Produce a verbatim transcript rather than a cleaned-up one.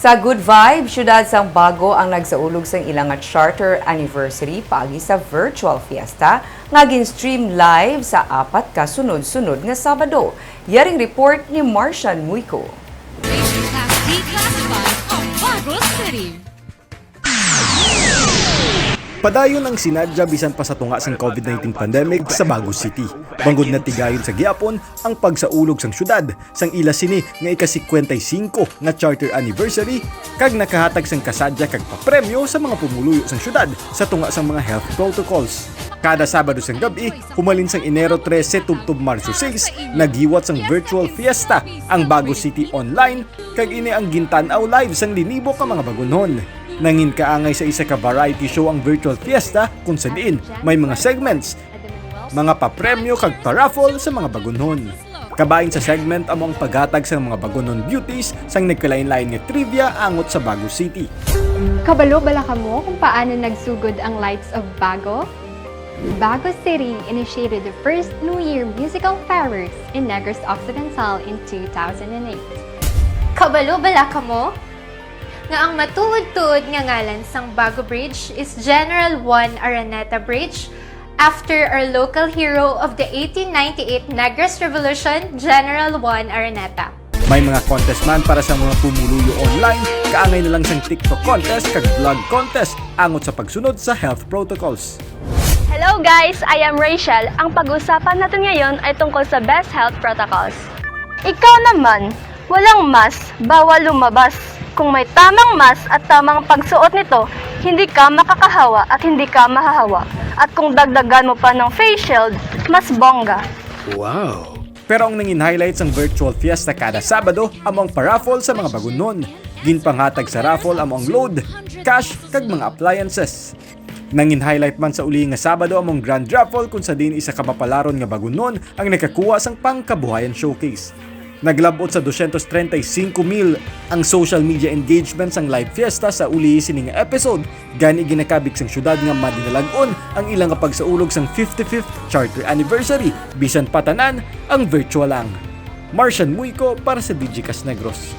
Sa Good Vibe, siyudad sang Bago ang nagsaulog sang ila nga charter anniversary paagi sa virtual fiesta nga gin-stream live sa apat ka sunod-sunod nga Sabado. Yaring report ni Marcian Muico. Declassified of Bago City. Padayon ang sinadya bisan pa sa tunga sang COVID nineteen pandemic sa Bago City, bangod natigayon sa gihapon ang pagsaulog sang syudad sang ila sini nga ika-cincuenta y cinco nga charter anniversary kag nakahatag sang kasadya kag papremyo sa mga pumuluyo sang syudad sa tunga sang mga health protocols. Kada Sabado sang gab-i, humalin sang Enero trese tubtob Marso sais, naghiwat sang virtual fiesta ang Bago City Online, kag ini ang gintan-aw live sang linibo ka mga Bagonhon. Nangin kaangay sa isa ka variety show ang virtual fiesta, kung sa diin may mga segments, mga papremyo kag paraffle sa mga Bagonhon. Kabahin sa segment amo ang paghatag sang mga Bagonhon beauties sang nagkalain-lain nga trivia angot sa Bago City. Kabalo bala kamo kung paano nagsugod ang Lights of Bago? Bago City initiated the first New Year musical fireworks in Negros Occidental in two thousand eight. Kabalo bala kamo nga ang matuod-tuod nga ngalan sang Bago Bridge is General Juan Araneta Bridge, after our local hero of the eighteen ninety-eight Negros Revolution, General Juan Araneta. May mga contest man para sa mga pumuluyo online, kaangay na lang sang TikTok contest kag vlog contest angot sa pagsunod sa health protocols. Hello guys! I am Rachel. Ang pag-usapan natin ngayon ay tungkol sa best health protocols. Ikaw naman, walang mask, bawal lumabas. Kung may tamang mask at tamang pagsuot nito, hindi ka makakahawa at hindi ka mahahawa. At kung dagdagan mo pa ng face shield, mas bongga. Wow! Pero ang nangin highlight sang virtual fiesta kada Sabado amo ang paraffle sa mga Bagonhon. Ginpanghatag sa raffle amo ang load, cash, kag mga appliances. Nangin highlight man sa uli nga Sabado amo ang grand raffle, kung sa diin isa ka mapalaron nga Bagonhon ang nakakuha sang Pangkabuhayan Showcase. Naglab-ot sa dosyentos treinta y cinco mil ang social media engagement sang live fiesta sa uli sini nga episode, gani ginakabig sang syudad nga madinalag-on ang ila nga pagsaulog sang fifty-fifth charter anniversary, bisan pa tanan ang virtual lang. Marcian Muico para sa Digicast Negros.